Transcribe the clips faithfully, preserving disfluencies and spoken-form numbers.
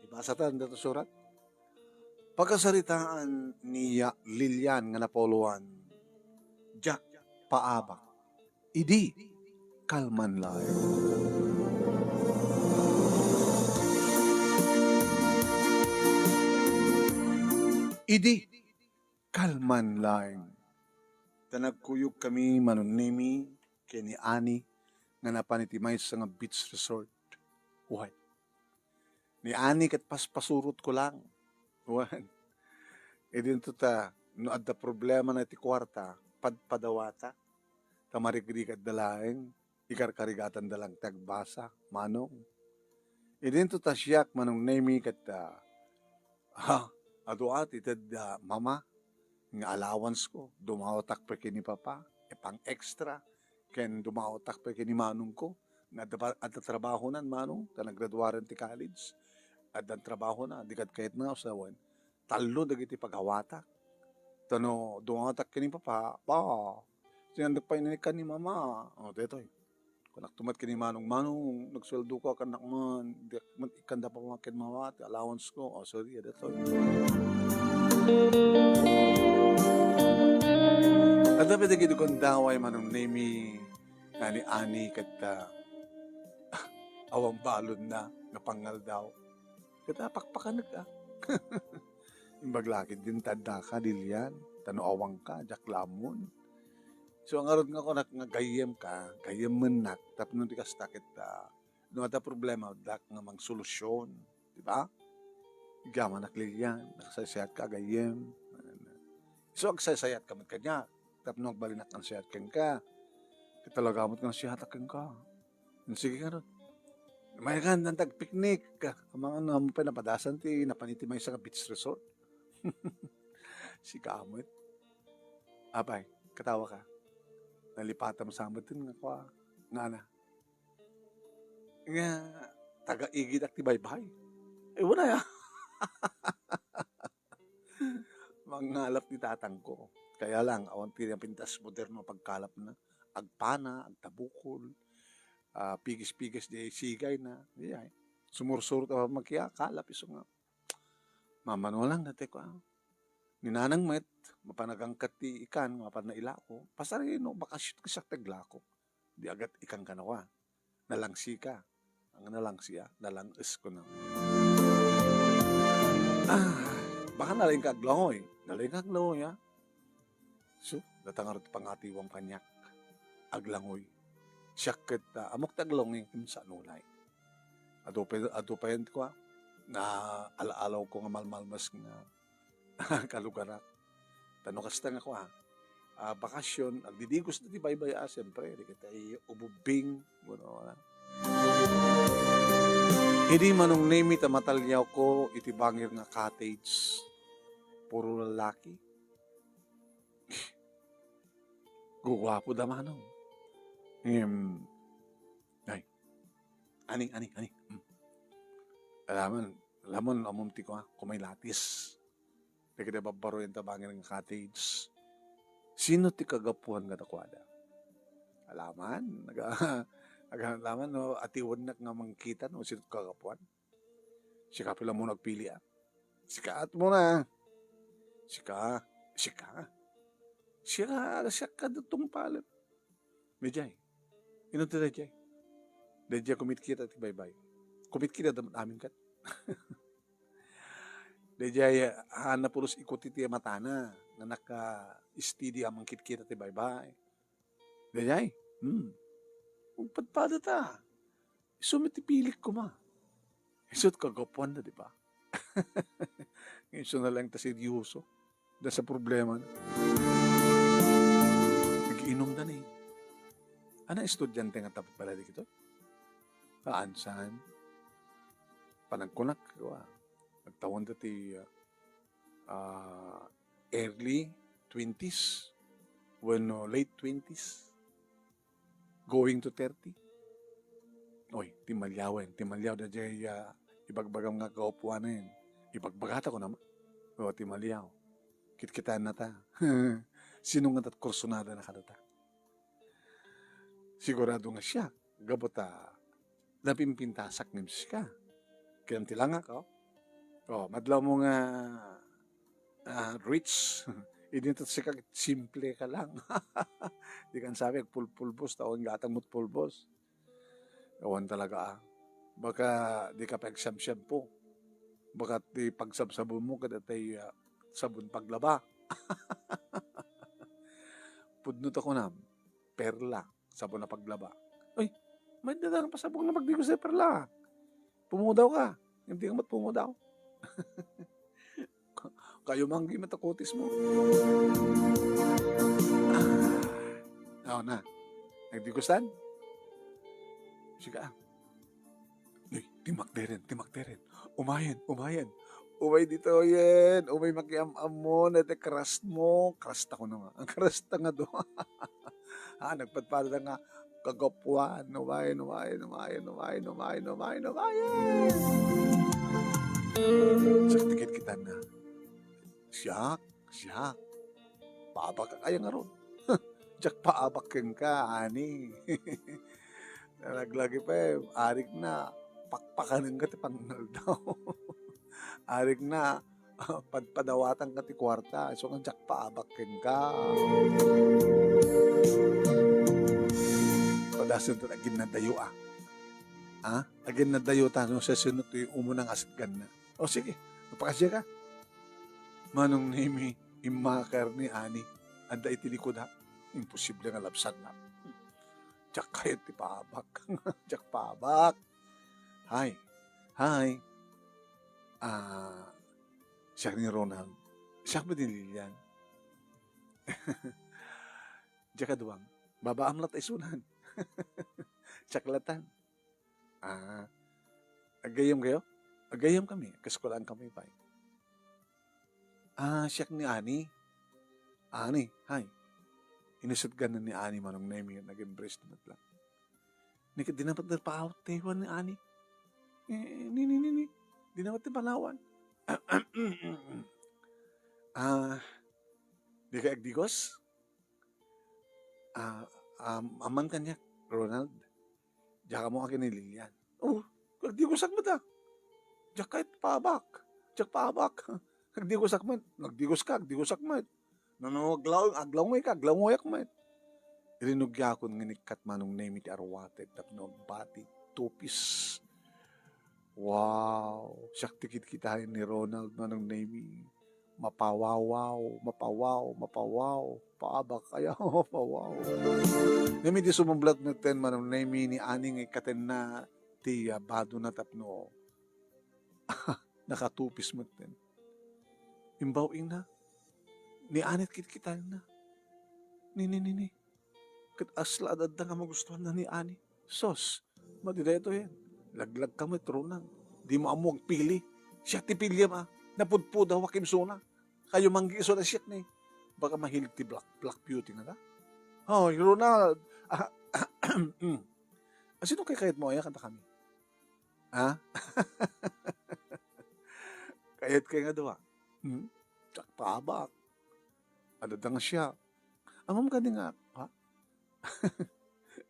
Basatan daytoy surat. Pakasaritaan ni Ya-, Lilian nga napuloan, Diak paabak. Idi kalman laeng. Idi kalman laeng. Ta nagkuyogkami, Manong Nemi, ken ni Ani nga napan iti maysa nga beach resort. Uy. Ni Ani ket paspasurotko lang. Wen. Idinto ta, no adda problemana iti kuarta, padpadawatak. Ta marigrigada laeng, ikarkarigatanda lang ti agbasa, Manong. Idinto ta siak, Manong Nemi, ket, ah, ha, adu a ti ted, ah, mama, nga allowance ko, dumawatak pay ken ni papa, e pang extra, ken dumawatak pay ken ni manongko, nga adda pa, adda trabahonan, manong, ta naggraduaren ti college, addan trabahona, di kad kayat nga usawen, tallo dagiti pagawatak. Ta no dumawatak ken ni papa, ba, sinandek pay ni kan ni mama, o, detoy. Kunak tumet ken ni Manong, "Manong, nagsueldo ka, kannak man, diak met ikkan da pamakin mawa ti allowance ko." "O, sorry, adda to." Adda pay dagiti gundaway, Manong Nemi, nga ni Ani ket, ah, awan balonna nga pangngaldaw. Ket, ah, pakpakanek, ah. Imbag la ket din tadda ka, Lilian, ta no awan ka, diak la ammon. So, ngarud nga kunak nga gayyem ka, gayyem mennak, tapno di kasta ket, ah, no adda problema, addak nga mangsolusyon, di ba? Igamanak, Lilian, nakasaysayat ka, gayyem. So, agsaysayat ka met kaniak, tapno agbalinak nga nasayaat kenka. Ket talaga met nga nasayaat kenka. Sige ngarud. Mayagan, nantag picnic. Ka, amang ano, amo pay napadasan ti napan iti maysa nga beach resort. Sika met. Apay, katawa ka. Nalipatan mo sa met nga kua. Nga ana. Nga taga-igidak ti baybay. Eh, wala ya. Mangalap ti tatangko. Kaya lang, awan ti napintas moderno a pagkalapna. Agpana, agtabukol, ah, pigis-pigis di sigayna. Di ay. Sumursurot a makiakalap, isu nga. Mamano lang dati ko, ah. Ni nanang met, mapan agangkat ti ikan, mapan nailako. Pasarino, bakasyon ko siya taglako. Di agat ikan kanawa. Nalangsi ka. Ang nalangsi, ah, nalang-es ko na. Ah, baka nalaing ka aglangoy. Nalaing ka aglangoy, ah. So, datang arut pangatiwang kaniak. Aglangoy. Siak ket, ah, amok ti aglangoy, ken sa nunay. Adu pa, adu pa yan ko, ah. Na ala-alaw ko nga malmalmas nga kalugarak. Ta no kasta nga kua, ah, bakasyon, agdidigos ti baybay, ah, siyempre, di kita iububing, kuno, ah. Idi Manong Nemi ta mataliawko iti bangir nga cottage, puro lalaki. Guguapo da, Manong. Ngem, ay, ani, ani, ani. Hmm. Alaman, alamon, amom ti kua, kumay latis. Dagiti babbaroen ta bangir nga cottage. Sino ti kagapuan kadakuada? Alaman, aga-, aga-, alaman no, atiwennak nga mangkita no, sino ti kagapuan? Sika pay la muna agpili, ah. Sika at muna. Sika, sika. Sika, sika dutong palem. Daydiay. Ino ti daydiay? Daydiay kumitkita ti baybay. Kumitkita da amin kat. Daydiay, ah, napulos ikuti ti matana, nga naka-steady a mangkitkita ti baybay. Daydiay, hmm. Agpadpada ta. Isu met ti pilik koma. Isu ti kagapuan da, di ba? Isu na lang ta seryoso. Da sa problema na. Nagiinom da ni. Ana estudiante nga tapos pala di kito? Haan saan? Panagkunak, wa. Nagtawon da ti, ah, ah, early twenties, wenno late twenties, going to thirty. Oy, ti maliawen, ti maliaw da jay, ah, ibagbagam nga kaupuanen. Ibagbagata ko naman. O, ti maliaw. Kitkitaen na ta. Sino nga tat kursunada na kadata? Sigurado nga siya. Gapu ta napimpintasak ngem sika. Ken ti langak, oh. Oh, madlaw mo nga, ah, rich. Idi ta sika, simple ka lang. Di kan sabi, agpulpulbos, ta awan gatang mo't pulbos. Awan talaga, ah. Baka di ka pagsamsampo. Baka ti pagsabsabon mo, kada tay, ah, sabon paglaba. Pudno ta kunam, perla. Sabon a paglaba. Uy, may dadaan pa sabon nga magdigos a perla. Pumudaw ka. Hindi ka mat pumudaw. Kayo manggi matakutis mo. Aw na. Nagdigusan? Sige, ah. Uy, timakderen, timakderen. Umayen, umayen. Umay ditoyen, umay makiam-ammon, iti crush mo. Crush ta ko na nga. Ang crush ta nga do. Ah, nagpadpada nga kagapuan. Umayen, umayen, umayen, umayen, umayen, umayen, umayen. Sa tikit kita na. Siak, siak. Paabak ka kaya ngarud. Diak paabak kenka, ani. Nalaglagi pa, eh, arik na, pakpakanen ka ti pangnaldaw. Arik na, padpadawatan ka ti kuarta. So, nga diak paabak kenka. Padasen ta aginnadayo, ah. Ha? Aginnadayo ta, no, sa sunod, ti umunang asit ganna. O, sige, mapakasya ka. Manong Nemi, immakar ni Ani, adda iti likod, ha? Imposible nga labsanna. Diak kayat ti paabak. Diak paabak. Hi. Hi. Ah, siak ni Ronald. Siak met ni Lilian. Diak aduam. Babaam latta isunan. Siak latan. Ah, aggayam kayo? Aggayam kami. Kaskulaan kami pay. Ah, siak ni Ani. Ani, hi. Inusutgan ni Ani, Manong Nemi, nag-embrace na met lang. Ni, di na met paaw-, tewan ni Ani. Eh, ni, ni, ni, ni. Di na met panawan. Ah, di ka agdigos? Ah, um, aman kaniak, Ronald. Diak ammo akin ni Lilian. Oh, agdigosak met, ah. Diak kayat paabak. Diak paabak. Agdigosak met. Nagdigos ka, agdigosak met. No, no, aglaw-, aglawngay ka, aglawngay ka met. Rinugiakon nga inikkat Manong Nemi ti arwatek tapno agbati. Two-piece. Wow! Siak ti kitkitaen ni Ronald, Manong Nemi. Mapawawaw, mapawaw, mapawaw. Paabak aya, mapawaw. Ngem idi sumublat metten, Manong Nemi, ni Ani nga ikkatenna ti, ah, badona tapno naka-two-piece metten. Imbaw-ingna, ni Ani ti kitkitaenna. Ni, ni, ni, ni. Ket asla adda nga magustuanna ni Ani. Sus, madi daytoyen. Laglag ka met, Ronald. Dimo ammo agpili. Siak ti piliem, a. Napudpudawak imsuna. Kayo manggi isuna siak ni. Baka mahilig ti black, black beauty nga da. Hoy, Ronald. Ah, mm. Asino kay kayat mo aya kadakami? Ha? Kayat kay nga dua. Hmm? Diak paabak. Adda nga siak. Ammom kadi nga, ha?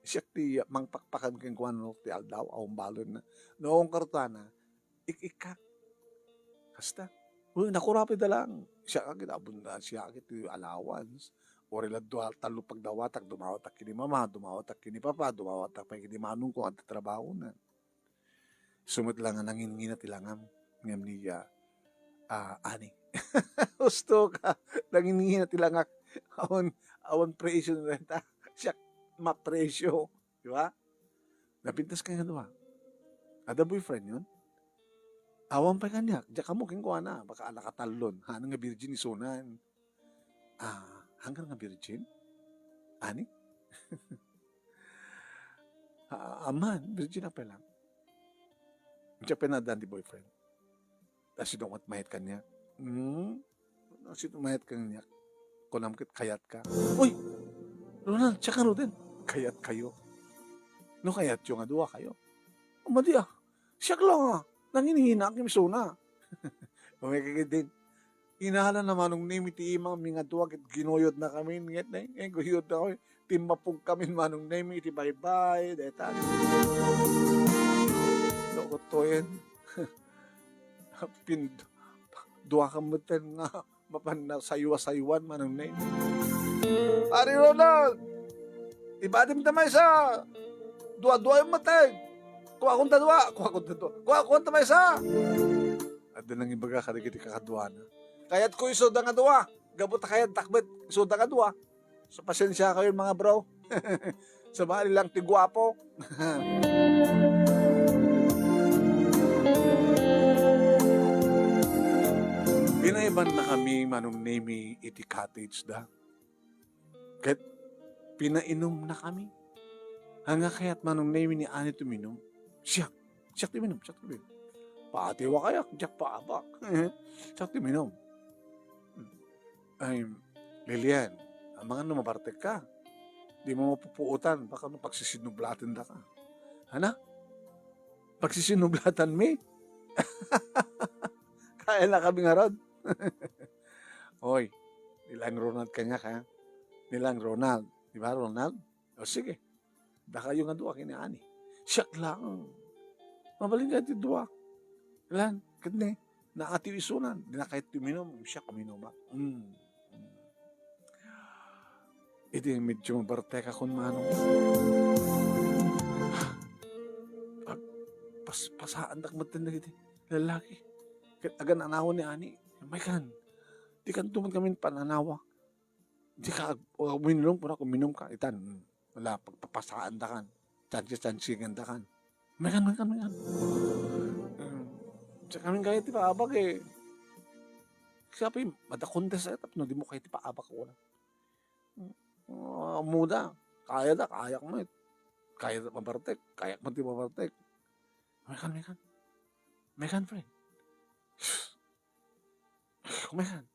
Siak ti mangpakpakan kenkuana ti aldaw, awan balon na. No, ang kartana, ik-ikkak. Kasta. Uy, nakurapay da lang. Siak ket abunda, siak ket ti allowance. Uray la dua, tallo pagdawatak, dumawatak kini mama, dumawatak kini papa, dumawatak pay kini manong ko, adda trabahona. Isu met lang nga nanginngina ti langam, ngem ni, ah, ah, Ani. Husto ka, nanginngina ti langak. Awan, awan presyo na renta. Siak mapresyo. Di ba? Napintas ka nga dua. Adda boyfriend yon? Awan pay kaniak. Diak ammo kenkuana. Baka anak a tallon. Haan nga virgin isunan. Ah, hanggang nga virgin? Ani? Ah, aman, virgin apay lang. Diak pay naaddan ti boyfriend. Asino ket mayat kaniak? Hmm? Asino mayat kaniak? Kunam ket kayat ka. Uy! Ronald, siak ngaruden. Kayat kayo. No kayat yo nga dua kayo. Madi, ah. Siak lang, ah. Nanginhina, kim isuna. Umay ka din. Inala na Manong Nemi ti imam, mingadua ket ginuyod na kami, nget na, eh, guyod na kami. Timmapog kami Manong Nemi iti baybay, deta. Lokot to yan. Pin-, dua ka metten nga mapan nasaywa-saywan, Manong Nemi. Pare Ronald, ibadim ta maysa. Dua-dua yung mateg. Kuakon ta dua, kuakon ta dua. Kuakon ta maysa. Adda nang ibaga kadagiti kakaduana. Kayatko isu da nga dua. Gapu ta kayattak met isu da nga dua. So, pasensia kayo, mga bro. Sabali lang ti guwapo. Pinaiban na kami, Manong Nemi, iti cottage da. Ket pinainom na kami. Ania kayat, Manong Nemi, ni Ani ti uminom? Siak. Siak ti uminom, siak ti uminom. Pati wa kayak, diak paabak. Siak ti uminom. Ay, Lilian, amangan no mabartek ka. Di mo mapupuotan, baka no pagsisinublaten da ka. Hana? Pagsisinublatanmi? Kaya na kami ngarud. Oy, nilang Ronald kaniak, ha? Nilang Ronald. Di ba, Ronald? O, sige. Dakayo nga dua ken ni Ani. Siak lang. Mabalin ka ti dua. Lan, ket ne, naatiw isunan. Di na kayat ti uminom. Siak uminom, ah. Mm. Mm. Idi medyo mabartek akon, Manong. Pag-, pas-, pasaandak met dagiti lalaki. Ket agan-anawen ni Ani. Maykan. Di kanto met kami pananawa. Di ka ag-, uminom, kuna, uminom ka. Itan. Mm. Wala, pagpapasaandakan. Tsansi-tsansigandakan. Maykan, maykan, maykan. Mm. Sa kami kayat ti paabak, eh. Sabi, madakontes, eh, tapno di mo kayat ti paabak ko na. Ah, muda, kaya da, kayak met. Kaya da mabartek, kayak met ti mabartek. Maykan, maykan. Maykan, friend. Maykan.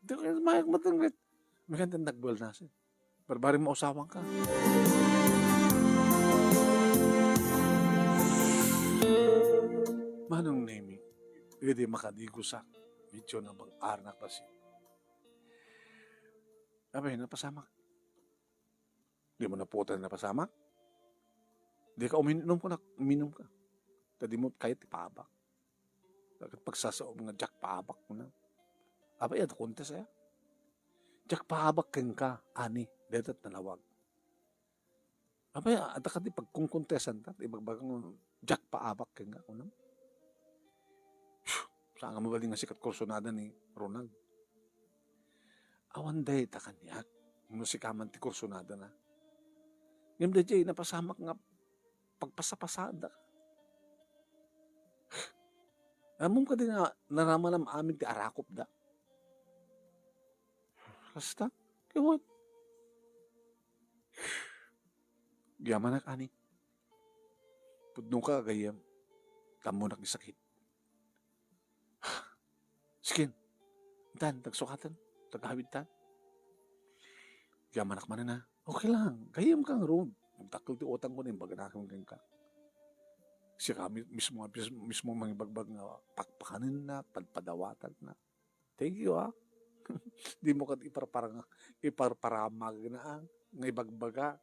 Di ko mayak met, friend. Maykan ti nagbuelnasi. Barbari mo usawang ka. Manong Nemi, idi makadigosak, medyo nabang-arnak basi. Abay, napasamak. Di mo napuotan napasamak? Di ka uminom, kuna, uminom ka. Ta di mo kayat ti paabak. Ket pagsasaom nga diak paabak, kuna. Abay, adu kontes, eh. Diak paabak kenka, Ani, dayta ti nalawag. Abay, adda kadi pagkungkontesanta, ibagbaga nga, diak paabak kenka, kuna. Saan nga mabalin nga sikat kursunada ni Ronald? Awan dayta kaniak, no sika man ti kursunadana. Ngem daydiay, napasamak nga pagpasapasaanda ka. Ammom kadi nga naramanam amin ti arakopda? Kasta, kayat. Yamanak, Ani. Pudno ka, gayyem. Tammonak ti sakit. Sige. Tan, tagsukaten, tagawid tan. Yamanak manen, ha? Okay lang. Gayyem ka ngarud. Nagdakkel ti utang ko, imbaganakem kenka. Sika mi-, mismo, mis-, mismo mangibagbag nga pakpakanennak, padpadawatannak. Thank you, ha. Di mo ket iparparang-, iparparamagna, ah, nga ibagbaga.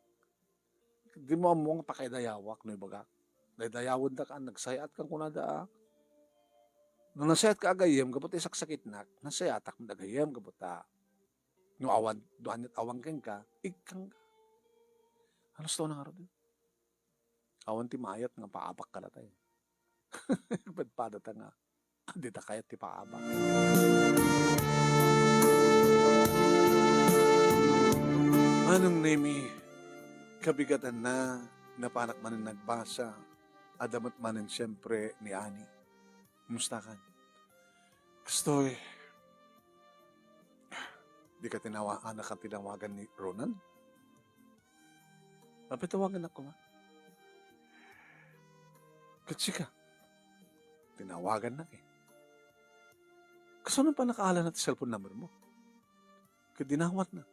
Di mo ammo nga pakaidayawak no ibagak. Daydayawendak a, nagsayaatka kunada a. No nasayaat ka a gayyem gapu ta isaksakitnak, nasayatak met a gayyem gapu ta no awan, no aniat awan kenka, ikkangka. Ano sto na ngarud? Awan ti maayat nga paabak kadatayo. Padpadata nga dita kayat ti paabak. Manong Nemi, kabigatanna, napanak manen nagbasa, adda met manen siempre ni Ani. Kumusta kan? Kastoy, di ka tinawa-, anak ka tinawagan ni Ronald? Apay tawagan ako, ma. Ket sika, tinawagan na, eh. Kasano pa nakaala na ti cellphone number mo? Ket dinawat na.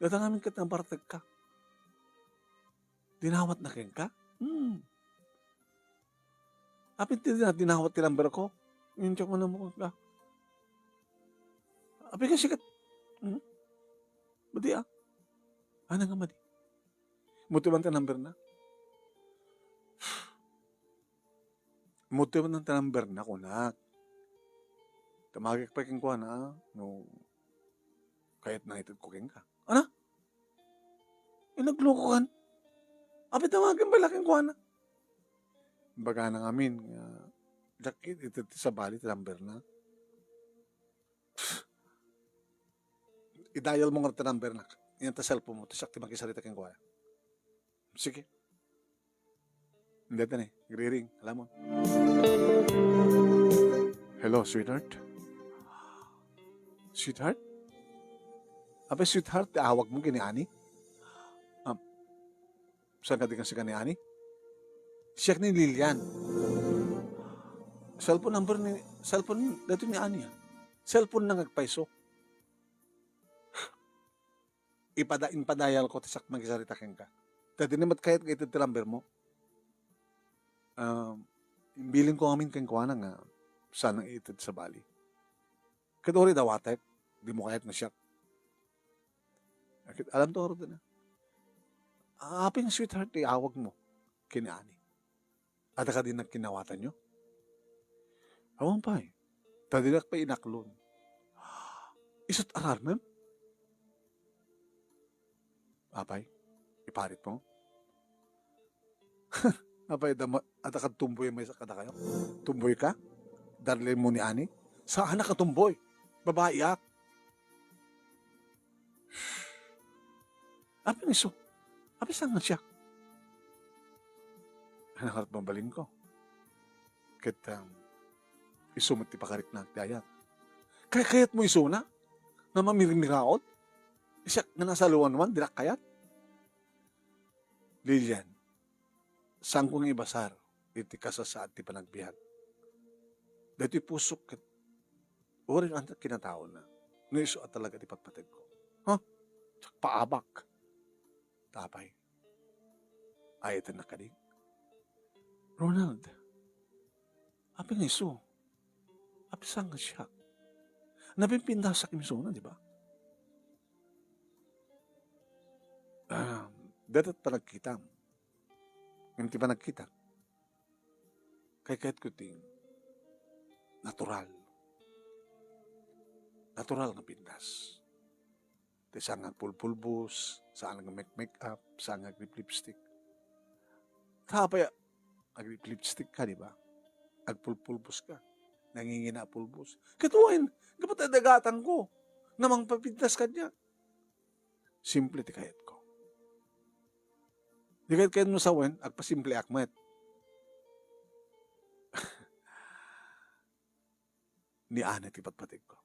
Data namin ket nabartek ka. Dinawat na kenka? Hmm. Apay ti dina-, dinawat ti number ko? Yung check mo na mo ka. Apay ka sikat. Hmm? Madi, ah. Ano nga madi? Muti man ti number na? Muti man ti number na, kunak. Damagek pay kenkuana, a, no kayatna nga itedko kenka. Ana? Inaglokokan. Apay damagem pay la kenkuana. Imbagana ngamin nga, diak ited ti sabali ti numberna. I-dial mo ngarud ti numberna. Iyan ta cellphone mo, ta siak ti makisarita kenkuana. Sige. Dayta ni, nagriring. Alam mo. Hello, sweetheart? Sweetheart? Apay, sweetheart, ti awag mo ken ni Ani? Ah, saan ka di kasi ka ni Ani? Siak ni Lilian. Cellphone number ni, cellphone, daytoy ni Ani, ah. Cellphone na nga agpayso. Ipada-, impa-dial ko, ta siak makisarita kenka. Ta dina met kayat nga ited ti number mo. Um, imbilin ko ngamin kenkuana nga saan nga ited sabali. Ket uray dawatek, dimo kayat nga siak. Ket alam to, Rodel, a. Apay nga sweetheart ti awag mo ken ni Ani? Adda kadi nagkinnawatanyo? Awan pay. Ta dinak pay inaklon. Isu't aramem? Apay, iparit mo? Apay, adda ma-, adda kad tumboy a maysa kadakayo? Tumboy ka? Darling mo ni Ani? Saanak a tumboy. Babaiak. Apay nga isu? Apay saan nga siak? Ania ngarud mabalinko? Ket, um, isu met ti pakariknak ti ayat. Kay-, kayat mo isuna nga mamirmiraot? Siak nga nasaluan man, dinak kayat? Lilian, saanko nga ibasar iti kasasaad ti panagbiag. Daytoy pusok ket uray no ania ti kinataona, no isu a talaga ti patpategko. Ha? Diak paabak. Ta apay? Ayatennak kadi? Ronald, apay nga isu? Apay saan nga siak? Napimpindasak imisuna, di ba? Ah, dayta ti panagkitam. Ngem ti panagkitak, kaykayatko ti natural. Natural nga pindas. Ti saan nga agpulpulbos, saan nga mag-make-up, saan nga agrip-lipstick. Ta apay agrip-lipstick ka, di ba? Agpulpulbos ka. Nangingina a pulbos. Ket wen, gapu ta dagatangko nga mangpapintas kaniak. Simple ti kayatko. Di kayat, kayatmo sawen, agpasimpleak met. Ni Ani ti patpategko.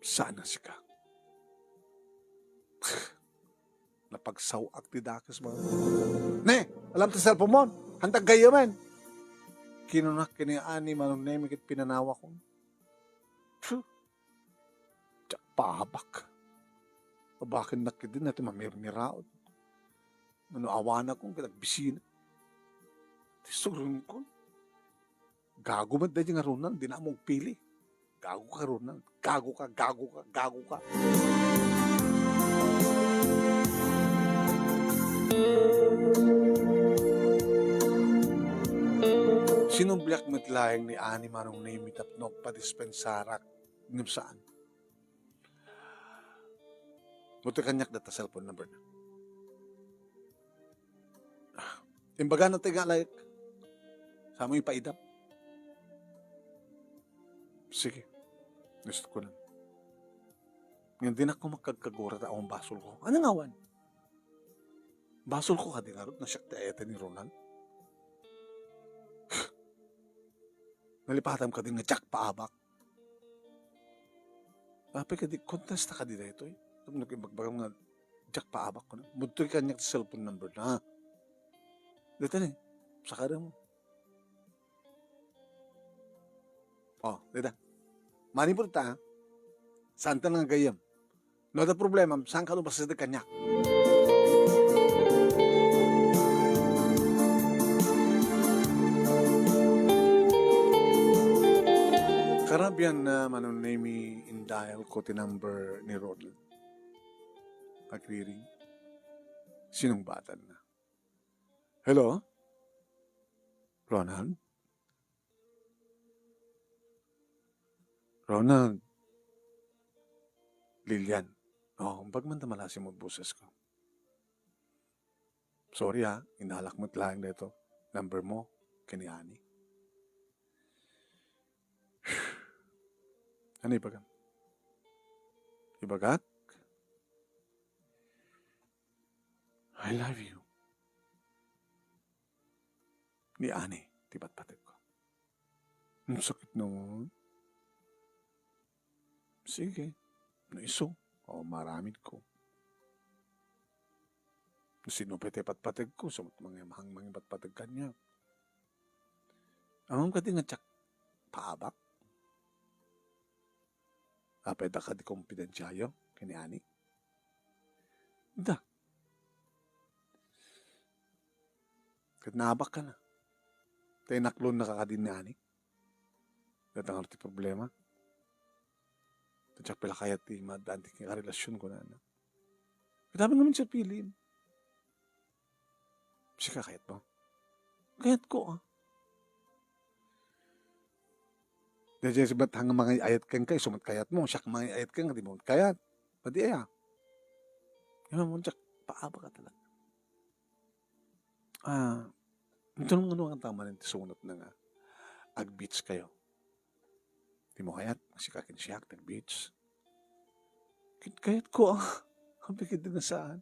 Saan a sika? Napagsaw-ak ti dakes, ba? Ne, alam ti cellphone mo? Hantag gayyamen. Kinunak ken ni Ani, Manong Nemi, ket pinanawakon. Phew. Diak paabak. Abakennak ketdi ti mamirmiraot. Ngano awanakon ket agbisina. Ti suronkon. Gago met daydi nga Ronald, dina ammo agpili. Gago ka, Ronald. Gago ka, gago ka, gago ka. Sinumbliak met laeng ni Ani, Manong Nemi, tapno agpadispensarak. Ngem saan. Buti kaniak dayta cellphone number na. Imbagana ti nga like. Saanmo ipaidap? Sige. Gusto ko na. Ngem dinak ko makagkagura ta awan basolko. Ania nga awan? Basolko kadi ngarud no siak ti ayaten ni Ronald? Nalipatam kadi nga diak paabak? Apay kadi, kontesta kadi daytoy? Tapno ibagbagam nga diak paabak kuno. Budtoy kaniak ti cellphone number na. Dayta ni, sakaram. Oh, dayta. Manipud ta, ha? Saanta nga gayyem. No adda problema, saanka umasideg kaniak. Karabian na, Manong Nemi, indial ko ti number ni Ronald. Agriring. Sinungbatanna. Hello? Ronald? Ronald, Lilian. Oh, bag man ta malasi mo boses ko. Sorry ha, inalak mo laeng dito. Number mo, kini Ani. Ano ibagam? Ibagak? I love you. Ni Ani, ti patpategko. Ang sakit naman. Sige. No isu, o maramid ko. No sino pa ti patpateg ko, so mangimahang mangipatpateg kanya. Amam kadi nga diak paabak? Apay da kadi kumpidensiayo, kini Ani? Da. Ket naabak ka na. Ta inaklon na ka kadi ni Ani. Datang ti problema. Ta diak pay la kayat ti maadaan ti karelasyon ko na. Ket amin ngamin sa pilin. Sika kayat mo? Kayat ko, ah. Dahil siya bat hang mangay-ayat kenka, isu met kayat mo. Siak mangay-ayat kenka, di mo met kayat. Pati aya. Yan mo, diak paabak ka talaga. Ah, ito nung ano ang tama ng sunod na nga. Ag-beach kayo. Di mo kayat, sika ken siak, nag-beach. Kit kayat ko, ah. Ang pikit na saan.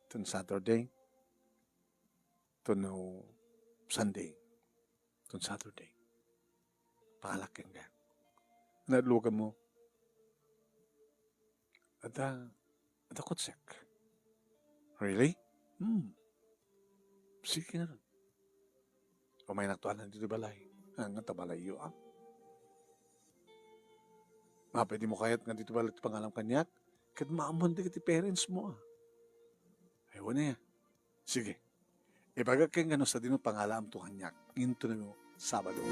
Itong Saturday. Ito no Sunday. Itong Saturday. Pangalak kenka. Nadlugan mo. Ada, ada kutsek. Really? Hmm. Sige na rin. Umaynak to anan dito balay. Ah, nga ta balay iyo, ah. Mapay di mo kayat nga dito balay ti pangalam kaniak? Ket maammoan dagiti parents mo, ah. Ay, wala ya. Sige. Ibagak ken nga no sadino pangalaam to kaniak. Into na mo, Sabado.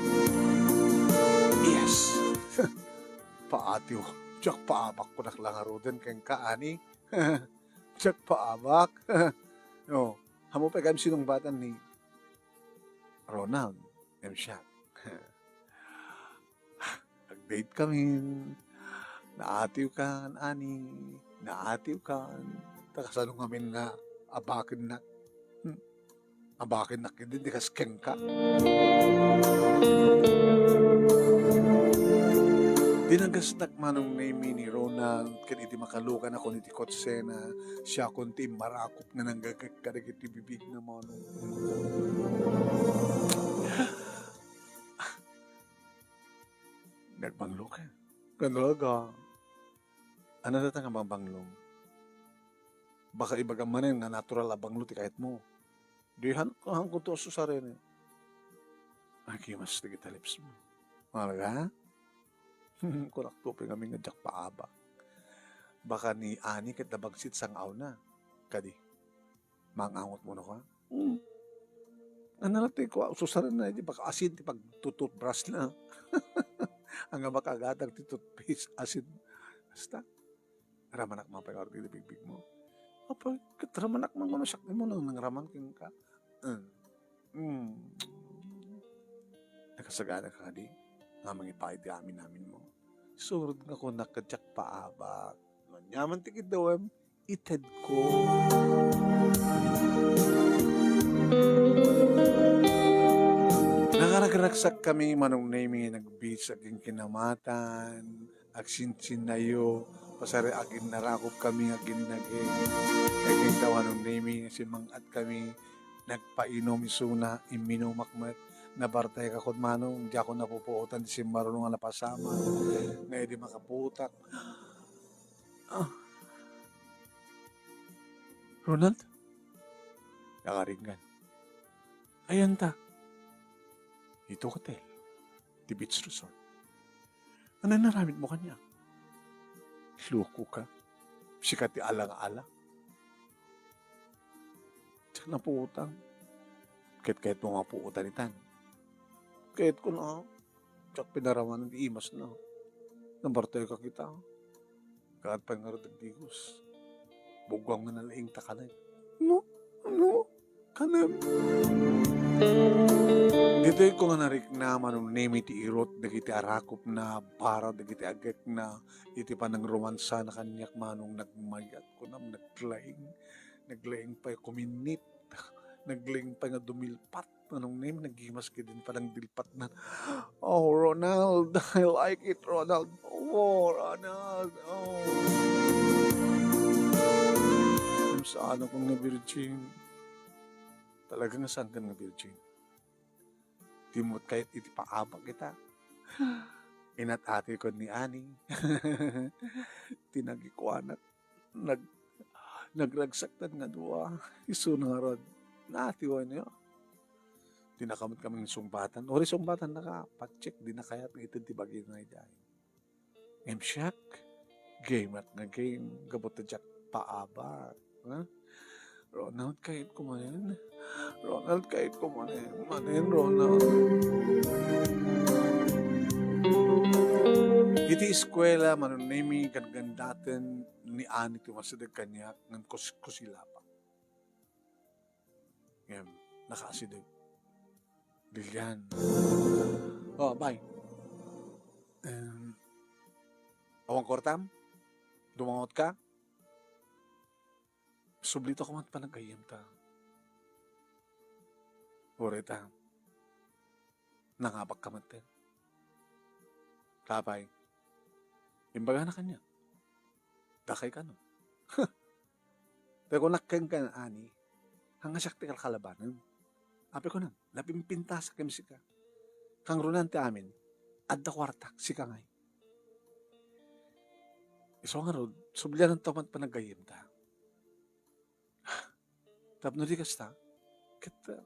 Yes. Paatiw. Diak paabak ko naklangaruden ken ka, ani. Diak paabak. No, hamo pay kami sinungbatan ni Ronald M. Siak. Nag-date kami. Naatiw kan, ani. Naatiw kan. Ta kasano ngamin nga abakennak? Hmm. Abakennak ket di kas kenka. Dinagasnak manong Nemi ni Ronald ket idi makalukan ako iti kotsena, siakon ti immarakop nga nanggagek kadagiti bibig na manong. Nagbanglo ka. Talaga. Ano data nga bangbanglo? Baka ibagam manen nga natural a banglo ti kayat mo. Di han, han ko to susaren. Ay, kimas ti kita lips mo. Talaga? Kunak to, pingami nga diak paabak. Baka ni Ani ket nabagsit sang awna. Kadi. Mangangot mo no ka? Hmm. Ano na ti ko, susaren na, di baka asin ti pagtututbrush na. Ang nga makagatag ti toothpaste, asin. Basta, ramanak man pay ti bigbig mo. Apa, ket ramanak man kuno siak mo nang nangraman kenka. Hmm. Hmm. Nakasagana ka kadi? Nga mangipaay ti amin-amin mo. Surod nga kunak ket diak paabak. No, nyaman ti kiddawem, ited ko. Nakaragragsak kami manong Nemi, nag-beach, aging kinamatan, agsinsinnayo, pasari aging narakop kami, aging naging, aging tawanong Nemi, simang-at kami, nagpainom isuna, imminumak met, nabartay ka kod manong, diako napupuotan, di simmarunong a napasamak, nga idi makaputak, Ah. Ronald? Nakaringan. Ayan ta. Ito hotel. Ti beach resort. Ano naramit mo kanya? Loko ka. Sika ti ala nga ala. Diak napuotang. Ket kayat mo nga puotan itan. Kayat ko na. Diak pinaraman ti imas na. Nabartay ka kita. Kaat pa nga digos. Bugwang nga nalaing ta kanen. No? No? Kanen? Ditoy ko nga narikna, Manong Nemi, ti irot dagiti arakupna, para dagiti agekna, iti panangromansana kaniak, Manong, nagmayat kunam, naglaing, naglaing pay kuminnit, naglaing pay nga dumilpat, Manong Nemi, nagimas kadin panangdilpatna. Oh, Ronald, I like it, Ronald. Oh, Ronald, oh. Saan ako nga virgin? Talaga nga saan ka nga virgin? Di mo kayat iti paabak ita. Inat-ati ko ni Ani. Tinagikuanak. Nag-, nagragsaktan nga dua. Isu na nga rod. Natiwan niyo. Di na kamot kami sungbatan. Uri sungbatan na ka. Patsik, di na kayat nga ited ti bagina idiay. Ngem siak, game at nga game, gapu ta diak paabak, ha? Ronald, kayat ko manen. Ronald, kayat ko manen. Manen, Ronald. Iti eskuela, Manong Nemi, ganggandaten ni Ani ti umasideg kaniak, ngem kus-, kusila pa. Ngem, nakaasideg. Lilian. Oh, bay. Em, awan kuartam? Dumangot ka? Subli ta koma ti panaggayyemta. Uray ta, nangabak ka met. Apay, imbagana kaniak. Dakay kano. Pero kunak kenka, Ani, haan nga siak ti kalkalabanem. Apay kunam, napimpintasak ken sika. Kangruna ti amin, adda kuartak, sika ngay. Isu ngarud, subliananto met panaggayyemta. Tapno di kasta, ket, uh,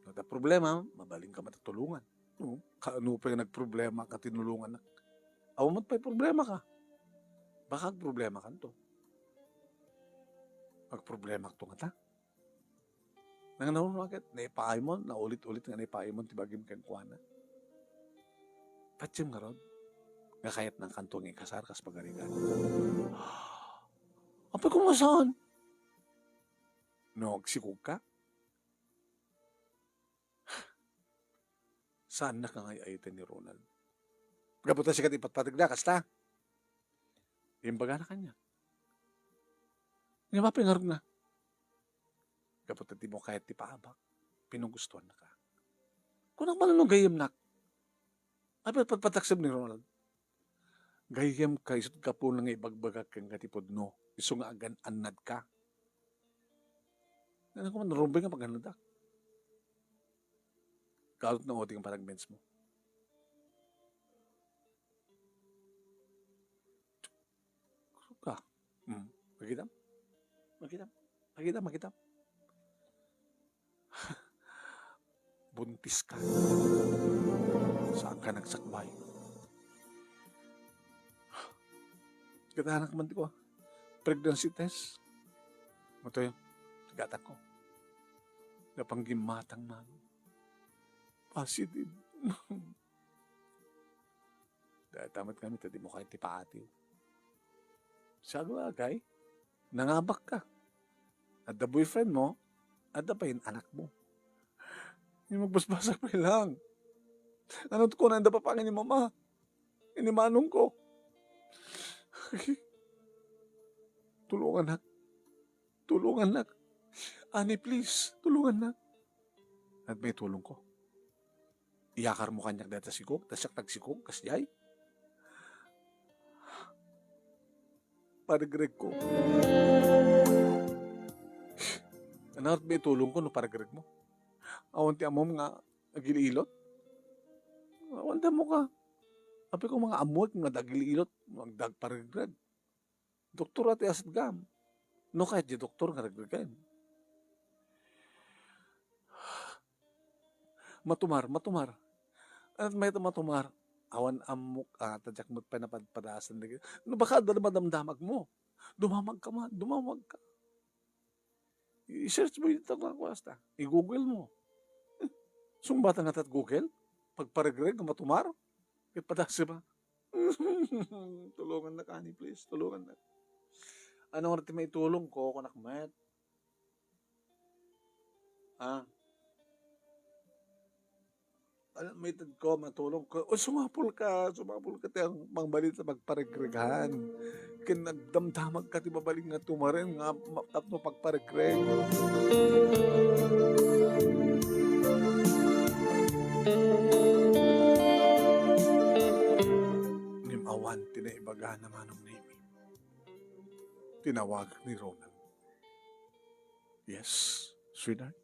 no adda problema, mabalinka met a tulongan. No? Kaano pay nga nagproblema ka, tinulongannak? Awan met pay problema ka. Baka agproblema kanto. Agproblema to ngata. Nangnanaruna ket, naipaaymo, naulit-ulit nga naipaaymo ti bagim kenkuana. Patiem ngarud, nga kayatna kanto nga ikasar kas pagarigan. Apay, koma saan? No, agsikog ka? Saannak nga ay-ayaten ni Ronald. Gapu ta sika ti ipatpategna, kasta? Imbagana kaniak. Ngem apay ngarud nga? Gapu ta dimo kayat ti paabak, pinugustuannaka. Kunak man no gayyemnak. Apay patpataksem ni Ronald? Gayyemka, isut' gapuna nga ibagbagak kenka ti pudno, isu nga agan-annadka. Ngem koma, narumbeng nga pag-annadak. Kalut na odi nga panagmensmo. Kusog ka. Hmm. Makitam? Makitam? Makitam? Makitam? Buntis ka. Saan ka nagsakbay? Gatanak man ti ko, pregnancy test. Matoy, gatanak ko. Napang gimmatang man. Positive. Dayta met kami, ta dimo kayat ti paatiw. Sagwa, agay. Nangabak ka. Adda boyfriend mo, adda pay anakmo. Yung magbasbasak pay lang. Ano to, kuna, adda papangan ni mama? Ini manong ko. Tulungannak. Tulungannak. Ani, please, tulungannak. At may tulong ko. Iyakarmo kaniak dayta sikog, ta siak tagsikog, kasdiay. Paregreg ko. Ano, may tulong ko no paregreg mo? Awan ti ammom nga agil-ilot? Awan ti ammo ka. Apay ko, mga ammo nga dagil-ilot, magdagparegreg. Doktor ti asat gam. No kayat di doktor nga regregen. Matumar, matumar. At may matumar. Awan ammok, ah, ta diak met pay napadpadasan dagiti. No, baka adda madamdamag mo. Dumamag ka man, dumamag ka. I-search mo ita nga kuwasta. I-Google mo. Eh, sungbatan nga tat Google? Pagparegreg nga matumar? Ket padasi ba? Tulungannak, ani, please. Tulungannak. Ano nga ti maitulong ko, kunak met? Ah. Alam mo, itedko, matulongko. O, sumapulka, sumapulka ti ang pangbalin ta pagparegregan. Ken nagdamdamagka ti mabalin nga tumaren nga ma-, tapno pagparegreg. Ngem awan ti naibagana, Manong Nemi. Tinawag ni Ronald. "Yes, sweetheart?"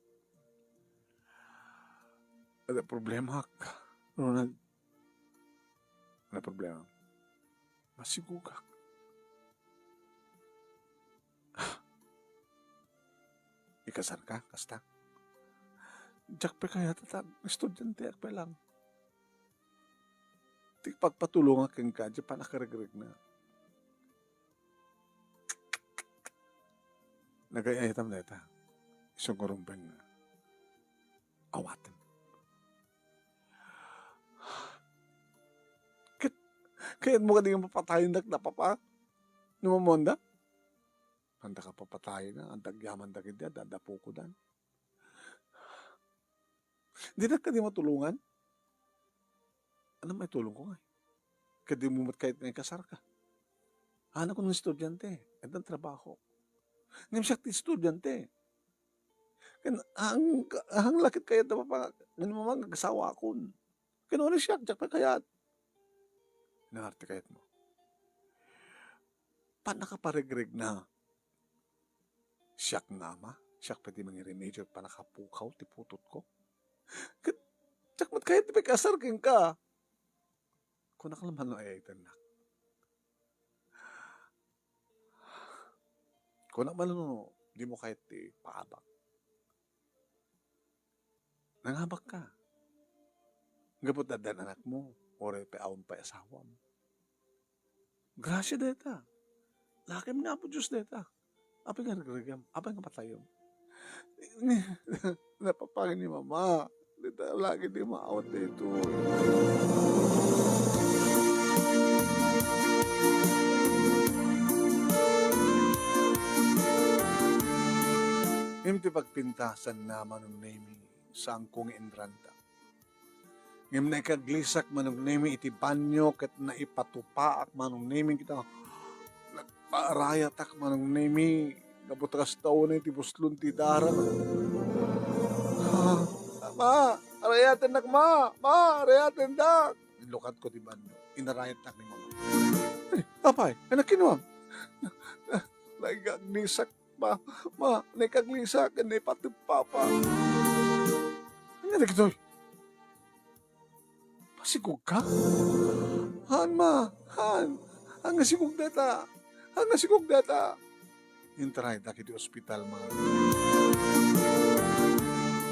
"Adda problema, Ronald." "Ano problema?" "Masigugak." "Ah, ikasarka, kasta?" "Diak pay kayat, ta estudianteak pay lang. Ti pagpatulongak kenka, diay panakaregregna." Nagay-ayatam dayta. Isu nga rumbeng nga awatem. Ket, kayatmo kadi nga papatayendak da, Papa? No mammuanda? Anda ka papatayen, anda agyamanda kadi, adda pukodan. Dinak kadi matulongan? Ania maitulongko ngay? Ket dimo met kayat nga ikasarka? Hanakon nga estudiante, addan trabaho. Ngem siak ti estudiante. Ken ang, ang la ket kayat da, Papa, nga ni Mama nga agsawakon. Ken no siak, diak pay kayat. Ania ngarud ti kayatmo? Panakaparegregna. Siak nga ama, siak pay ti mangirimedyo iti pannakapukaw ti putotko. Ket diak met kayat ti pakasar kenka. Kunak la man no ay-ayatennak. Kunak man no dimo kayat ti paabak. Nangabakka. Gapu ta addan anakmo, uray pay awan pay asawam. Grasia dayta. Lakim ni Apo Dios dayta. Apay nga regregem? Apay nga patayem? Napapangen ni Mama. Dayta lagi ti maawat daytoy. Ngem ti pagpintasanna, Manong Nemi, saanko nga inranta. Ngem naikaglisak, Manong Nemi, iti banyo ket naipatupaak, Manong Nemi, kita nagparayatak, Manong Nemi, gapu ta kasta unay ti buslon ti dara. Ah, Ma, arayatennak, Ma! Ma, arayatennak! Inlukatko ti banyo. Inarayatak ni Mama. Ay, apay, ay, nakinuam. Naikaglisak, Ma, Ma, naikaglisak, ken naipateg Papa. Ania dagitoy? Pasigugka? Haan, Ma, haan. Haan nga sigug dayta. Haan nga sigug dayta. Intaraydak iti ospital, Ma.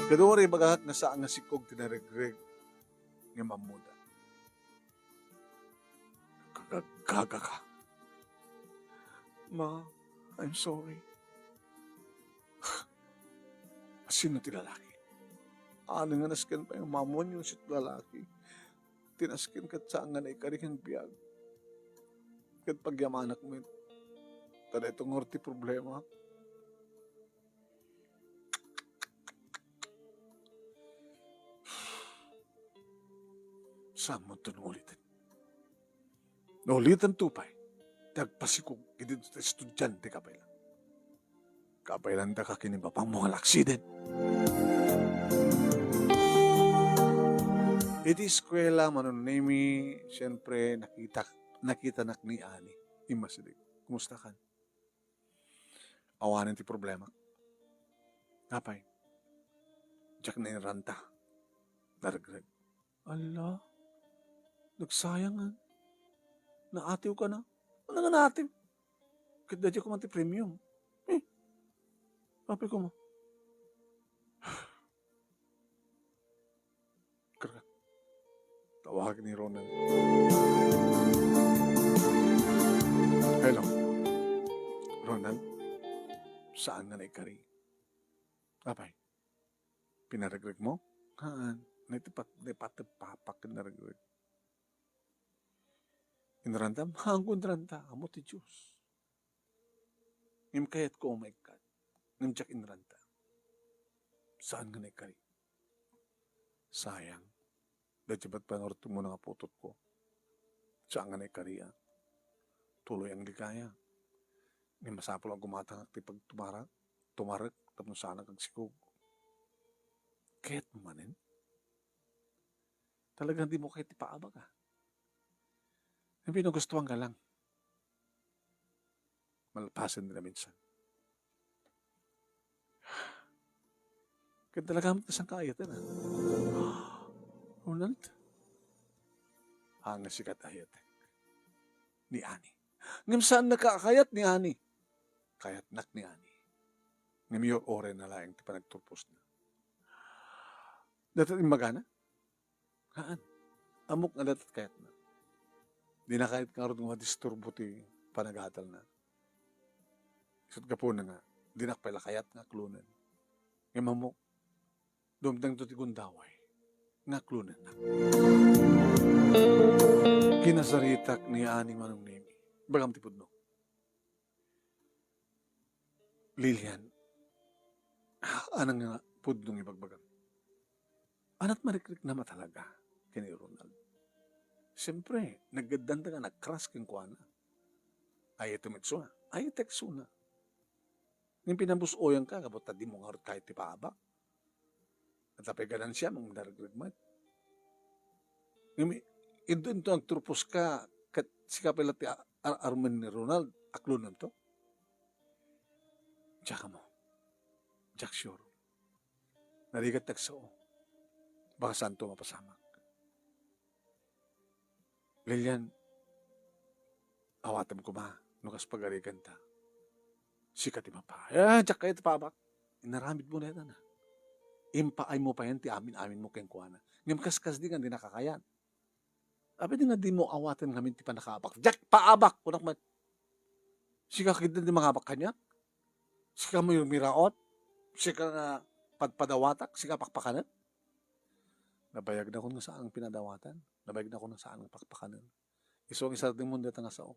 Ket uray ibagak nga saan nga sigug ti naregreg, ngem ammoda. Gagaga ka. Ma, I'm sorry. Sino ti lalaki? Ania nga nasken pay nga mamunyo ti lalaki? Ti nasken ket saan nga naikari nga agbiag. Ket pagyamanak met. Ta daytoy ngarud ti problema. Saan mo to uliten? No ulitanto pay, ti agpasikog iti estudiante, kabaelan. Kabaelanda ka ken ni Papang mo nga laksiden. Iti eskuela, Manong Nemi, siyempre, nakita, nakitanak ni Ani. Immasideg. Kumusta kan? Awanen ti problema. Apay, diak nainranta. Naregreg. Ala, nagsayang, ah. Naatiw ka na. Ano nga naatiw? Ket daydiay koma ti premium. Eh, apay koma. Karga. Tawag ni Ronald. Hello. Ronald, saan nga naikari? Apay, pinaregreg mo? Haan. Naitipat, naipateg papak nga naregreg. Inrantam? Haanko inranta, ammo ti Dios. Ngem kayatko a maikkat. Ngem diak inranta. Saan nga naikari? Sayang. Daytoy met panurotmo nga putotko. Saan nga naikariak. Tuloy ang ligaya. Ngem masapul a gumatangak ti pagtumarak, tumarek, tapno saanak agsikog. Kayatmo manen? Talagang dimo kayat ti paabak, a. Ngem no gustuanka lang. Malpasen ti naminsan. Ket talaga met saan ka ayaten, a. Ronald? Haan nga sika ti ayatek. Ni Ani. Ngem saannaka a kayat ni Ani. Kayatnak ni Ani. Ngem uray na laeng ti panagturposna. Dayta imbagana? Haan. Ammok nga dayta ti kayatna. Dina kayat ngarud nga madisturbo ti panagadalna. Isu't gapuna nga, dinak pay la kayat nga aklonen. Ngem ammok, dumtengto ti gundaway nga aklonennak. Kinasaritak ni Ani, Manong Nemi. Ibagam ti pudno. Lilian, haan nga pudno nga ibagbagam? Ania't marikriknam a talaga ken ni Ronald? Siempre, naggaddanta nga nag-crush kenkuana. Ayatem met isuna. Ayatek isuna. Ngem pinabus-oyanka, gapu ta dimo ngarud kayat ti paabak. Adda pay ganansiam, agnaregreg met. Ngem, inton agturposka, ket sika pay la ti a-, ar-, armen ni Ronald, aklonenmto? Diak ammo. Diak sure. Narigat ti agsao. Baka saanto mapasamak. Lilian, awatem koma no kas pagariganta. Sika ti mapa-, eh, diak kayat ti paabak. Inaramidmo dayta, a. Impaaymo payen ti amin-aminmo kenkuana. Ngem kaskasdi nga dinaka kayat. Apay nga dimo awaten ngamin ti pannakaabak? Diak paabak, kunak met. Sika ketdi ti mangabak kaniak? Sika mi-, miraot? Sika nga padpadawatak? Sika pakpakanen? Nabayagna kon nga saan nga pinadawatan. Nabayagna kon nga saan nga pakpakanen. Isu nga isardengmo dayta nga sao.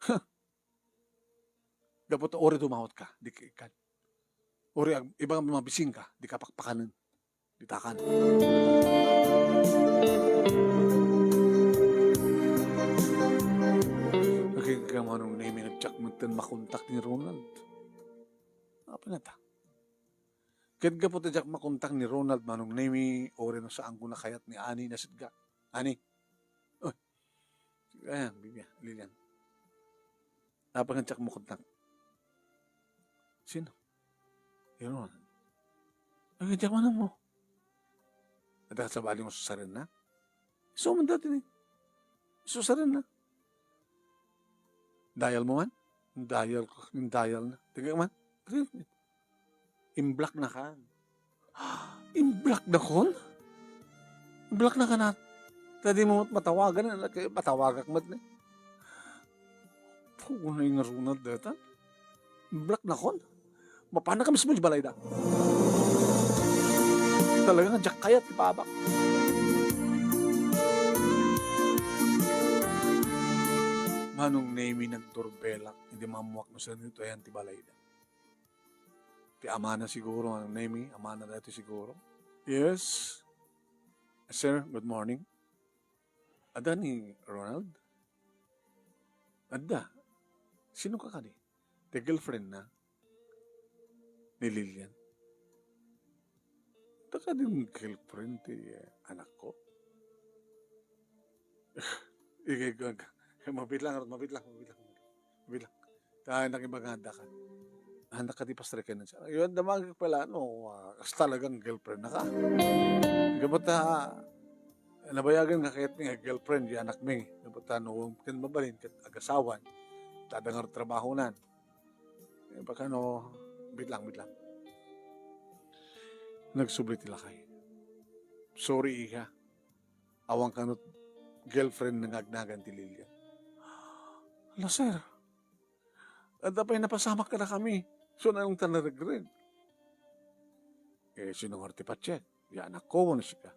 Huh! Gapu ta uray dumawatka, dika ikkan. Uray ag-, ibagam mabisingka, dika pakpakanen. Ditakan. Agingga, Manong Nemi, nga diak metten makontak ni Ronald. Apay ngata? Ket gapu ta diak makontak ni Ronald, Manong Nemi, uray no saanko a kayat ni Ani, nasitgak. Ani? Oy. Ayan, Bibi, Lilian. Apay nga diak makontak? Sino? Ni Ronald. Ay, diak man ammo. Adda sabali nga susarenna? Isu man dayta ni. Susarenna. Dial mo man? Dial ko, dial na. Taga man? Imblocknaka. Imblocknakon? Imblocknaka na. Ta dimo matawagan, anak, eh, matawagak met ni. Puno nga Ronald dayta. Imblocknakon? Mapanka mismo iti balayda. Talaga nga diak kayat ti paabak. Manong Nemi, nagdurbelak idi maammoak no saan iti ayan ti balayda. Ti amana siguro, Manong Nemi, amana daytoy siguro. Yes. Sir, good morning. Adda ni Ronald? Adda. Sino ka kadi? Ti girlfriend na ni Lilian. Adda kadin girlfriend ti, eh, anakko? Igay ko, mabit lang, mabit lang, mabit lang. Mabit lang. Ta, nakibaga nga adda ka. Anak ka di pastor ken. Yun, damagek pala, no, ah, kas talagang girlfriend na ka. Gapu ta, nabayagen nga kayat nga girlfriend, di anak mi. Gapu ta, no, ken mabalin, ket agasawan. Ta, adda nga trabahonan. Eh, baka no, bit lang, bit lang. Nagsubli ti lakay. Sorry, iha. Awan kano girlfriend nga agnagan ti Lilian. Ala, sir. Adda pay napasamak kadakami. So, nanong ta naregreg? Eh, sino nga ti patse? Ya, anak ko, wano sika?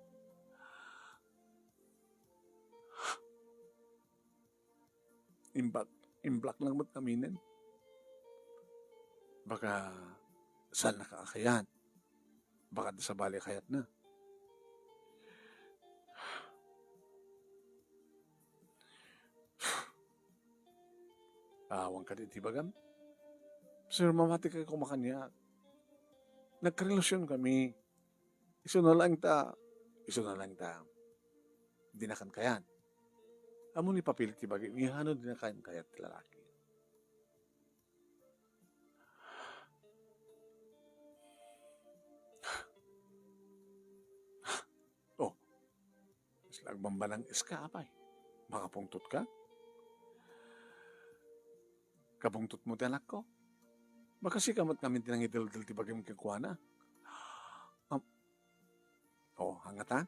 Imbak, imbak lang met aminen. Baka saan na kaakayan? Baka da sabali kayat na. Awan kadi ti ibagam? Sir, mamati ka koma kaniak. Nagkarelasyon kami. Isu na lang ta, isu na lang ta. Di na kan kayat. Ammom ni papilit ti bagim, ngem no di na kan kayat ti lalaki. Oh, mas agbambanang iska, apay. Makapungtot ka? Kapungtot mo ti anakko? Baka sika met ngamin ti nangideldel ti bagim kenkuana. Am-, oh, hangatan?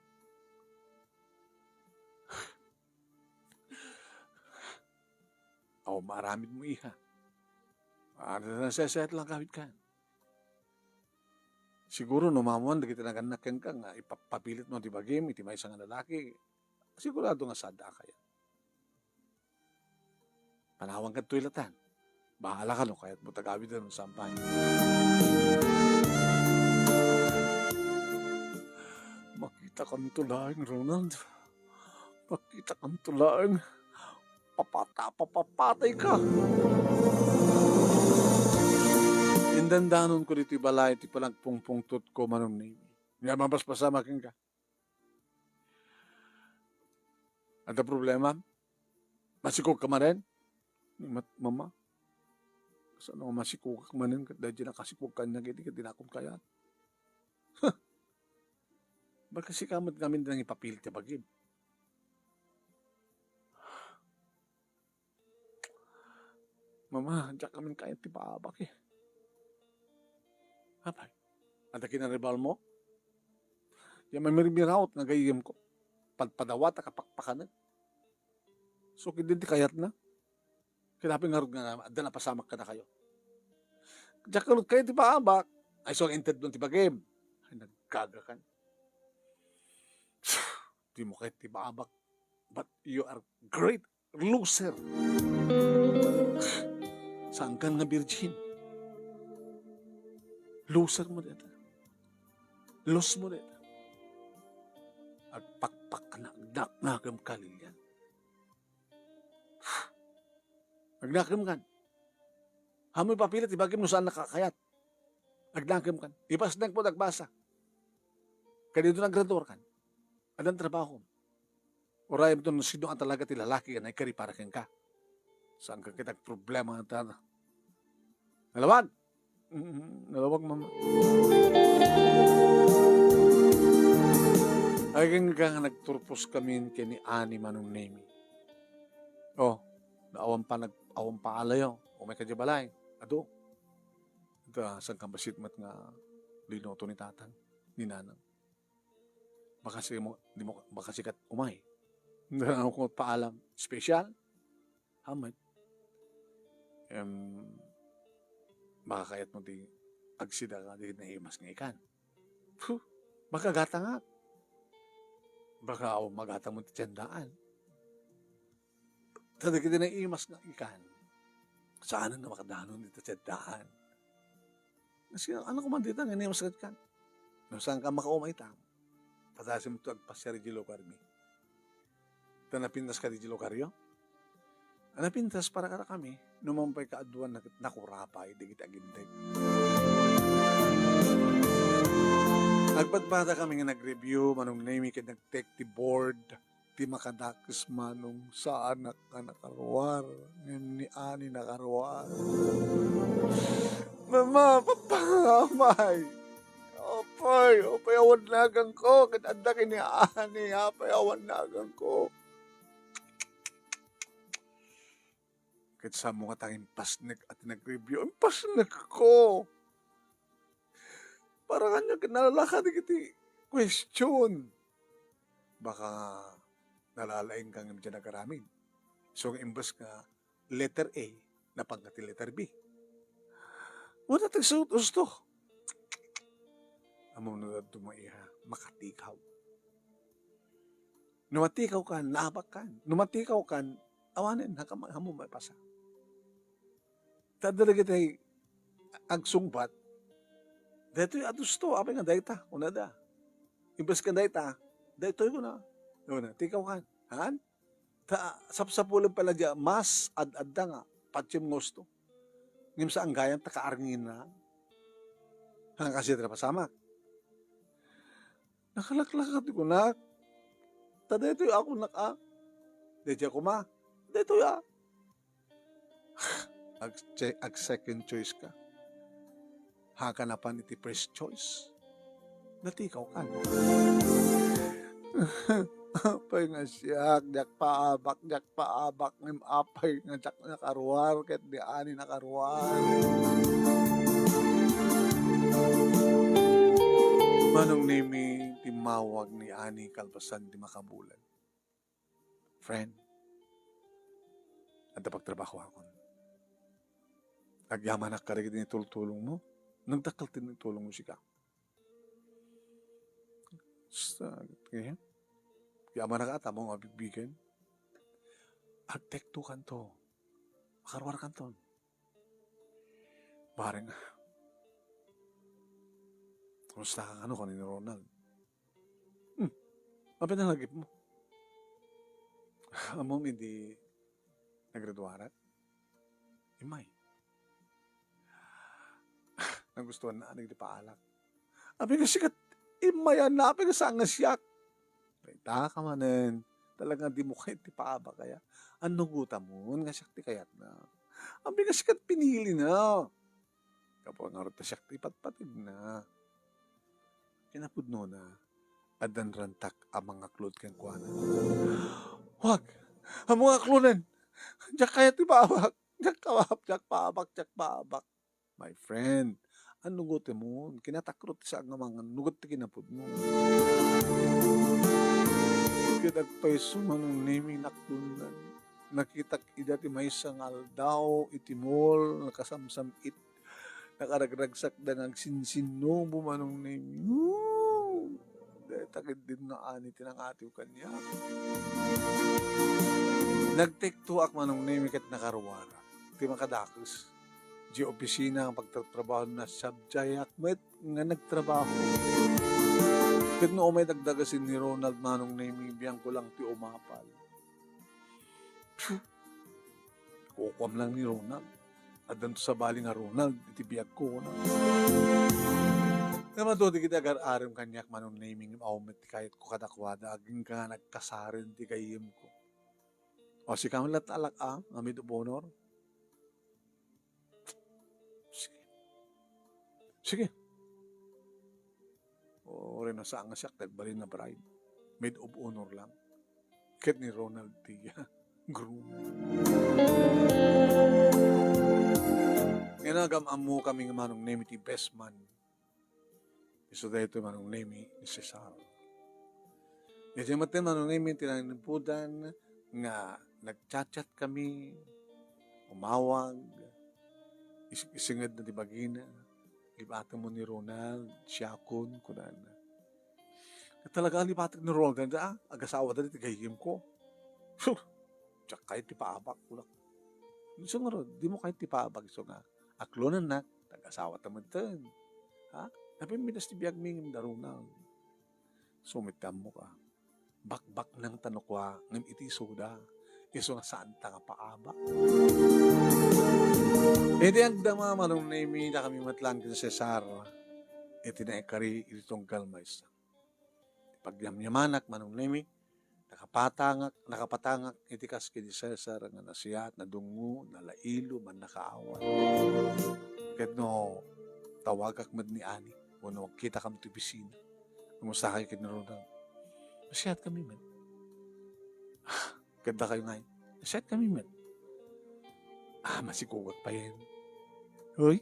Aw, maaramid mo, iha. Ah, nasaysayaat lang kawit kan. Siguro no maammoan dagiti nagannak kenka nga ipapapilit mo ti bagim iti maysa nga lalaki, sigurado nga saanka a kayat. Panawanka ditoy latan. Bahala ka no kayatmo tagawiden no saan pay. Makitakanto laeng, Ronald. Makitakanto laeng. Papata-, papapatayka. Indandanonko ditoy balay ti panagpungpungtotko, Manong Nemi. Nga mapaspasamak kenka. Adda problema? Masikog ka manen? Mat-, mama, kasano nga masikogak manen ket daydi nakasikog kaniak idi ket di nakon kayat? Huh! Baka sika met ngamin ti nangipapilit ti bagim. Mama, diak ngamin kayat ti baabak, eh. Apay, adda kinaribalmo? Diak mamirmiraot nga gayyemko. Padpadawat a kapakpakanek. So, ketdin ti kayatna. Ket apay ngarud nga adda napasamak kadakayo? Diak ngarud kayat ti baabak. Ay, so, intedmo ti bagim. Ay, naggagakan. Dimo kayat ti baabak. But you are great loser. Saankan nga virgin? Loser mo dayta. Lose mo dayta. Agpakpak ka na, agdaknakem ka, Lilian. Agnakem kan. Ammom ipapilit ti bagim no saan a kayat. Agnakem kan. Ipasnek mo ti agbasa. Kadi ito nagrador kan. Addan trabaho. Urayem to no sino a talaga ti lalaki nga naikari para kenka. Saanka ket agproblema ta. Nalawag! Mm, nalawag, mama. Ay, kenka nga nagturpos kami ken ni Ani, Manong Nemi. Oh, awan pa nag-, awan pa alayo. Umay ka di balay. Adu. Ita, saan ka basit met nga linuto ni tatang, ni nanang? Baka si mo, di mo, baka sikat umay. Hindi na ako paalam. Special? Hamet. Em, baka kayat mo ti agsida ka, di naimas nga ikan. Puh, baka gatangak. Baka awan magatang mo ti tiendaan. Ta dagiti naimas nga ikan, saanen nga makadanon iti tiendaan. Kasi ano ko man dita nga naimas ket kan? No saan ka makaumay ta? Padasim to agpasiar iti lugar mi. Ta napintas ka iti lugar yo? A napintas para kada kami, no maupay kaaduan na ket nakurapay dagiti aginteg. Agpadpada kami nga nag-review, Manong Nemi, ket nag-take ti board. Ti makadakes, Manong, saanak a nakaruar, ngem ni Ani nakaruar. Mama, Papa, Amay! Apay, apay awan naganko, ket adda ken ni Ani, apay awan naganko. Ket saan mo nga ta impasnek a ti nag-review, impasnekko. Para kaniak ket nalala ka dagiti question. Baka nalalaing ka ngem diay nagaramid. So, nga imbes nga letter A, napan ka ti letter B. Wala tagsuot usto. Ammom no dadduma, iha, makatikaw. No matikaw kan, naabak kan. No matikaw kan, awanen, hakam-, hammom maipasa. Ta adda dagiti agsungbat, "Daytoy a tusto, apay nga dayta?" kunada. Imbes nga dayta, "Daytoy," kuna. Kuna, "Tikaw kan." Haan? Ta sapsapulen pay la diay mas ad-adda nga patsem nga usto. Ngem saan gayam ta kaarnginna. Haan, kasta ti napasamak. Nakalaklaka ti kunak. Ta daytoy a kunak a. Daytoy a koma. Daytoy a. Ag-, ag-second choice ka. Haan ka napan iti first choice. Natikaw ka. Apay nga siak, diak paabak, diak paabak, ngem apay nga diak nakaruar, ket ni Ani nakaruar. Manong Nemi, timmawag ni Ani kalpasan ti makabulan. Friend, adda pagtrabahoakon. Agyamanak kadagiti nitultulongmo. Nagdakkel ti nitulongmo sika. Sa, kaya, agyamanak a, tammo nga bigbigen. Ag-take two kanto. Makaruar kanton. Bareng, kumusta ka kano, kano ni Ronald? Hmm. Apay nalagipmo? Ammom idi naggraduarak? Immay. Nagustuanna dagiti paalak. Apay nga sika, immayanna, apay nga saan nga siak? Dayta ka manen. Talaga dimo kayat ti paabak aya? Annugotamon nga siak ti kayatna. Apay nga sika pinilina? Gapu ngarud ta siak ti ipatpategna. Kinapudnona, addan rantak a mangaklod kenkuana. Wag! Ammom nga aklonen! Diak kayat ti paabak! Diak kaap! Diak paabak! Diak paabak! My friend, annugotemon, kinatakot ti saan nga mangannugot ti kinapudno. Ket agpayso, Manong Nemi, naklonnan. Nakitak ida ti maysa nga aldaw iti mall, nakasamsam-it, nakaragragsakda nga agsinsinnubo, Manong Nemi. Woo! Dayta ketdin nga Ani ti nangatiw kaniak. Nag-take two-ak, Manong Nemi, ket nakaruarak. Ti makadakes, diay opisina nga pagtatrabahona, subject-ak met nga nagtrabaho. Ket no umay dagdagasen ni Ronald, Manong Nemi, biangko lang ti umapal. Phew! Kukuam lang ni Ronald. Addanto sabali nga Ronald iti biagko, kuna. Ngem adu dagiti agar-arem kaniak, Manong Nemi, ngem awan met ti kayatko kadakuada, agingga nga nagkasaren ti gayyemko. O, sika met latta, alak a, nga maid of honor? Sige. Sige. O, uray no saan nga siak ti agbalin nga bride. Maid of honor lang. Ket ni Ronald ti groom. Ngem agam-ammokami nga Manong Nemi ti best man. Isu daytoy, Manong Nemi, ni Cesar. Idiay metten, Manong Nemi, ti nanginpudan nga nag-chat-chat kami, umawag, is-, isingedna ti bagina, "Lipatemmo ni Ronald, siakon," kunana. Ket talaga, lipatek ni Ronald, ah, agasawada ti gayyemko. Huh! Diak kayat ti paabak, kunak. Isu ngarud, dimo kayat ti paabak, isu nga, aklonennak, nag-asawata metten. Ha? Napimpinas ti biagmi ngem ni Ronald. Isu met ti ammoka. Bakbaknangta no kua, ngem iti isuda, isu nga saanta nga paabak. Idi agdama, Manong Nemi, dakami met laeng ken Cesar, iti naikari iti tunggal maysa. Pagyamyamanak, Manong Nemi, nakapatangak, nakapatangak iti kas ken ni Cesar nga nasiat, nadungngo, nalailo, mannakaawat. Ket no tawagak met ni Ani, wenno agkitakami iti opisina, kumusta kayo ken ni Ronald? Nasiatkami met. Ket dakayo ngay, nasiatkami met. Ah, masikugak payen. Hoy,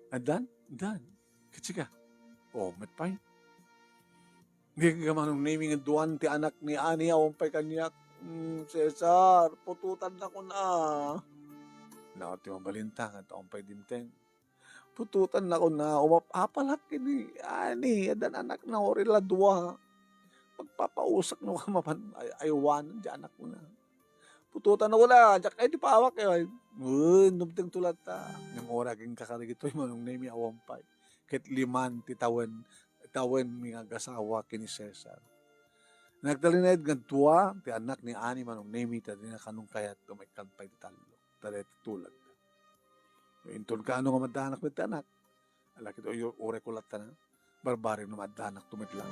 addan? Addan. Ket sika? O, met pay. Di ka, Manong Nemi, nga duan ti anak ni Ani, awan pay kaniak. Mm, Cesar, putotannakon a. Nao ti mabalinta, nga awan pay dimteng. Putotannakon a, umap-apalak ken ni Ani, addan anakna, uray la dua. Magpapausak no ka mapan ay-, aywanen ti anakna. Putotannakon a, diak kayat ti paabak, e. Wen, dumtengto latta. Ngem uray agingga kadagitoy, Manong Nemi, awan pay. Ket liman ti tawen, tawenmi nga agasawa ken ni Cesar. Nagtalinaed nga dua ti anak ni Ani, Manong Nemi, ta dina kanon kayat nga maikkan pay ti tallo. ta dayta tulag. No inton kaano nga maddanak met ti anak, ala ket uyo-, uray ko latta na, barbareng no maddanak to met lang.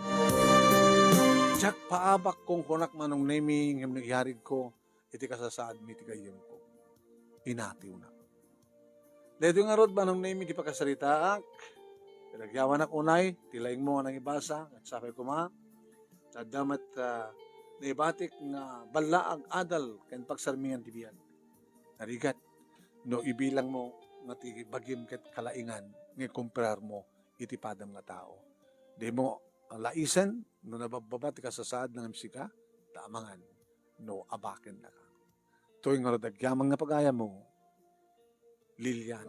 Diak paabak kung kunak Manong Nemi, ngem no iyarigko, iti kasasaadmi ti gayyemko. Inatiwnak. Daytoy ngarud, Manong Nemi, ti pakasaritaak. Iragyawanak unay ti laingmo nga nangibasa, ket sapay koma, ta adda met, ah, naibatik nga ballaag adal ken pagsarmingan ti biag. Narigat, no ibilangmo nga ti bagim ket kalaingan nga ikompararmo iti padam nga tao. Dimo laisen no nabababa ti kasasaad nga sika, ta amangan no abakennaka. Toy ngarud agyamang nga pagayammo, Lilian.